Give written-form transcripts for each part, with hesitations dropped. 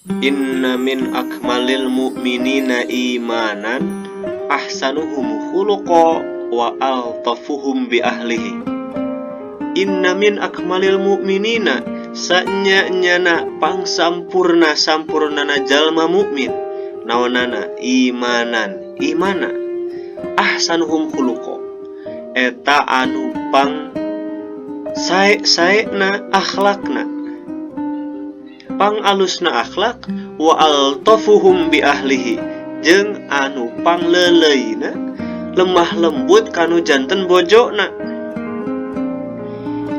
Inna min akmalil mu'minina imanan ahsanuhum khuluqa wa altafuhum bi ahlihi. Inna min akmalil mu'minina, sanya-nyana pangsampurna sampurnana jalma mukmin, naonana, imanan, imana, ahsanuhum khuluqa, eta anu pang sae-saena akhlakna, pang alusna akhlak, wa altafuhum bi ahlihi, jeung anu pangleuleuina, lemah lembut kanu janten bojona.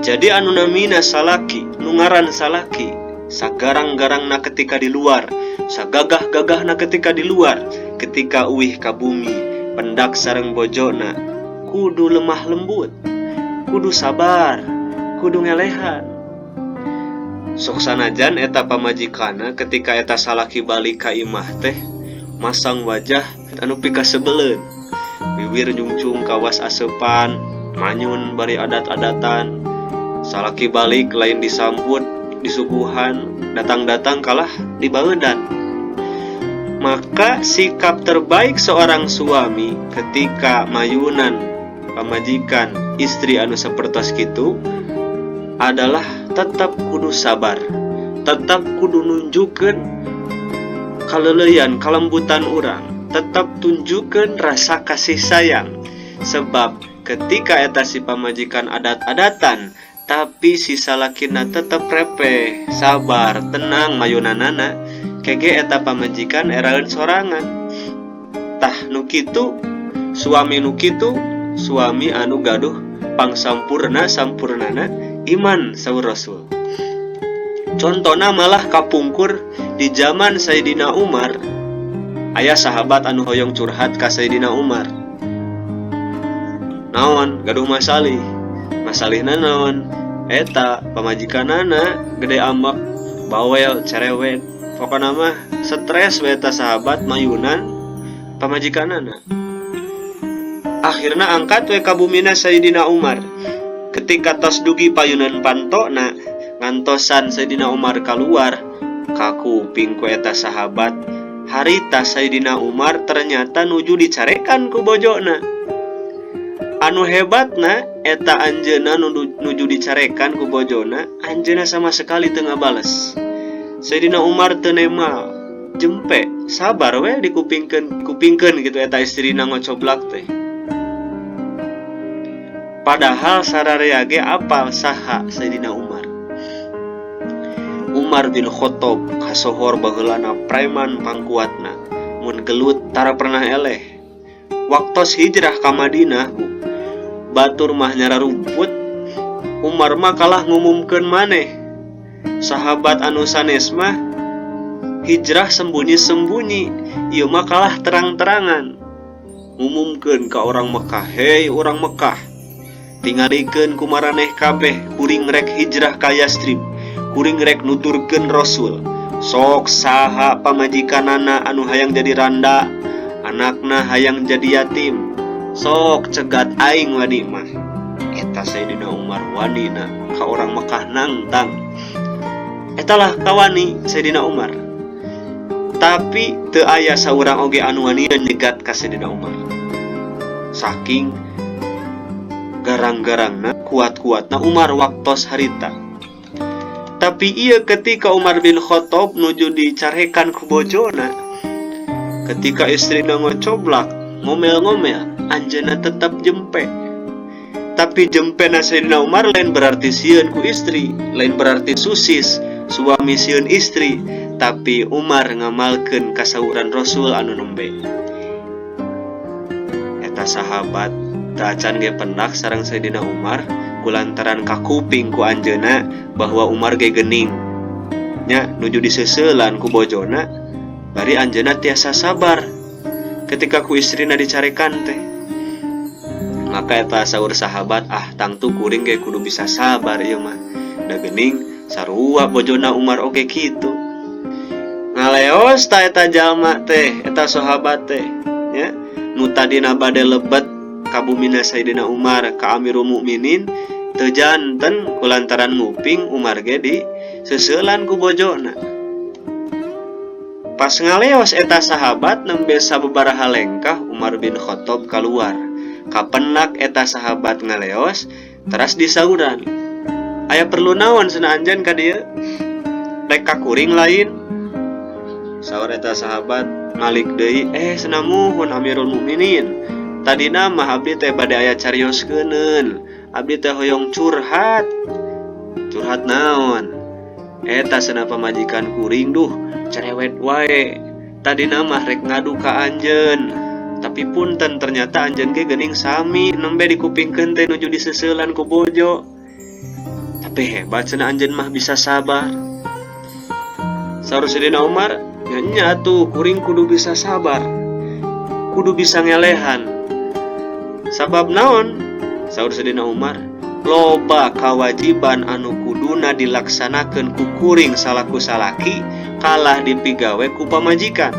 Jadi anu namina salaki, nu ngaran salaki, sagarang-garangna ketika di luar, sagagah-gagahna ketika di luar, ketika uih ka bumi pendak sareng bojona kudu lemah lembut, kudu sabar, kudu ngelehan. Sok sanajan eta pamajikanna ketika eta salaki balik ka imah teh masang wajah anu pikasebeleun, bibir nyungcung kawas aseupan manyun bari adat-adatan. Salaki balik lain disambut, disuguhan, datang-datang kalah dibaeudan. Maka sikap terbaik seorang suami ketika mayunan pamajikan, istri anu sapertos kitu adalah tetap kudu sabar, tetap kudu nunjukkeun kaleuleyan, kalembutan urang, tetap tunjukkan rasa kasih sayang. Sebab ketika eta si pamajikan adat-adatan, tapi si salakina tetep repeh, sabar, tenang mayunanana, kege eta pamajikan eraeun sorangan. Tah, nu kitu, suami nu kitu, suami anu gaduh pangsampurna sampurnana iman, saur Rasul. Contohna malah kapungkur di zaman Sayyidina Umar, aya sahabat anu hoyong curhat ka Sayyidina Umar. Naon, gaduh masalih. Masalihna naon? Eta pamajikanana gede ambek, bawel, cerewet, pokokna mah stres we eta sahabat mayunan pamajikanana. Akhirna angkat we ka bumina Sayyidina Umar. Ketika tos dugi payunan pantona, ngantosan Sayyidina Umar keluar, kakuping ku eta sahabat harita Sayyidina Umar ternyata nuju dicarekan ku bojona. Anu hebatna, eta anjeuna nuju dicarekan ku bojona, anjeuna sama sekali teu ngabales. Sayyidina Umar teu nemal, jempe, sabar we dikupingkeun kupingkeun gitu eta istrina ngocoblak teh. Padahal sararea ge apal saha Sayyidina Umar. Umar bin Khattab kasohor baheulana preman pangkuatna, mun gelut tara pernah eleh. Waktos hijrah ka Madinah, Bu, batur mah nyararumput, Umar mah kalah ngumumkeun maneh. Sahabat anu sanes mah hijrah sembunyi-sembunyi, ieu mah kalah terang-terangan. Ngumumkeun ka orang Mekah, "Hei orang Mekah, tingalikeun ku maraneh kabeh, kuring rek hijrah ka Yastrib, kuring rek nuturkeun Rasul. Sok saha pamajikanana anu hayang jadi randa, anakna hayang jadi yatim, sok cegat aing, wani mah." Eta Sayyidina Umar wanina ka orang Mekah nangtang. Eta lah kawani Sayyidina Umar. Tapi teu aya saurang oge anu wani nyegat ka Sayyidina Umar. Saking garang-garangna, kuat-kuatna Umar waktos harita. Tapi iya, ketika Umar bin Khattab nuju dicarekan ku bojona, ketika istrina ngocoblak, ngomel-ngomel, anjeunna tetap jempe. Tapi jempena Sayyidina Umar lain berarti sieun ku istri, lain berarti susis, suami sieun istri, tapi Umar ngamalkeun kasauran Rasul anu nembe. Eta sahabat teu acan ge pendak sareng Sayyidina Umar, kulantaran kakuping ku anjeunna bahwa Umar ge gening nya nuju diseseulan ku bojona, bari anjeunna tiasa sabar ketika ku istrina dicarekan teh. Maka eta saur sahabat, "Ah, tangtu kuring ge kudu bisa sabar ieu mah, da geuning sarua bojona Umar oge kitu." Ngaleos ta eta jalma teh, eta sahabat teh nya, nu tadina bade lebet ka bumina Sayyidina Umar, ka Amirul Mukminin, teu janten kulantaran nguping Umar ge di seseulan ku bojona. Pas ngaleos eta sahabat, nembe sababaraha lengkah Umar bin Khattab keluar. Kapendak eta sahabat ngaleos, teras disauran, "Aya perlu naon cenah anjeun ka dieu? Rek ka kuring lain?" Saur eta sahabat malik deui, "Eh, cenah, muhun, Amirul Mukminin. Tadina mah abdi teh bade aya carioskeun. Abdi teh hoyong curhat." "Curhat naon?" "Eta cenah, pamajikan kuring, duh, cerewet wae. Tadina mah rek ngadu ka anjeun, tapi punten, ternyata anjeun ge geuning sami, nembe dikupingkeun teh nuju diseseulan ku bojo. Tapi hebat cenah anjeun mah bisa sabar." Saur Sayyidina Umar, "Nya nya tuh, kuring kudu bisa sabar, kudu bisa ngelehan." Sabab naon? Saur Sayyidina Umar, loba kewajiban anu kuduna dilaksanakeun ku kuring salaku salaki kalah dipigawe ku pamajikan.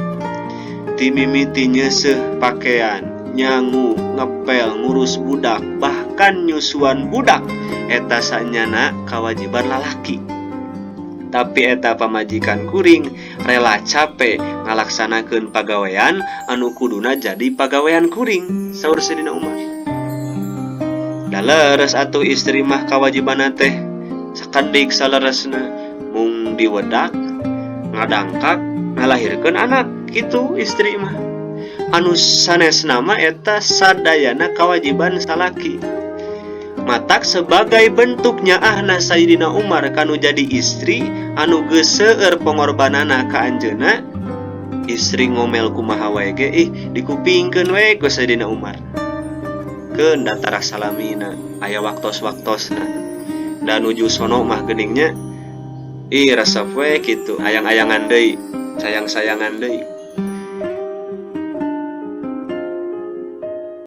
Ti mimiti nyeuseuh pakaian, nyangu, ngepel, ngurus budak, bahkan nyusuan budak, eta sanyana kewajiban lalaki. Tapi eta pamajikan kuring rela capek ngalaksanakeun pagawean anu kuduna jadi pagawean kuring," saur Sayyidina Umar. Da leres atuh, istri mah kawajiban teh sakedik, saleresna mung diwedak, ngadangkak, ngalahirkeun anak gitu istri mah. Anu sanesna mah eta sadayana kewajiban salaki. Matak sebagai bentuk nyaahna Sayyidina Umar kanu jadi istri anu geus seueur pengorbanana ka anjeunna, istri ngomel kumaha wae ge, ih, dikupingkeun we ku Sayyidina Umar. Keun da tara salamina, aya waktos-waktosna. Da nuju sono mah geuning nya, ih, resep we kitu, ayang-ayangan deui, sayang-sayangan deui.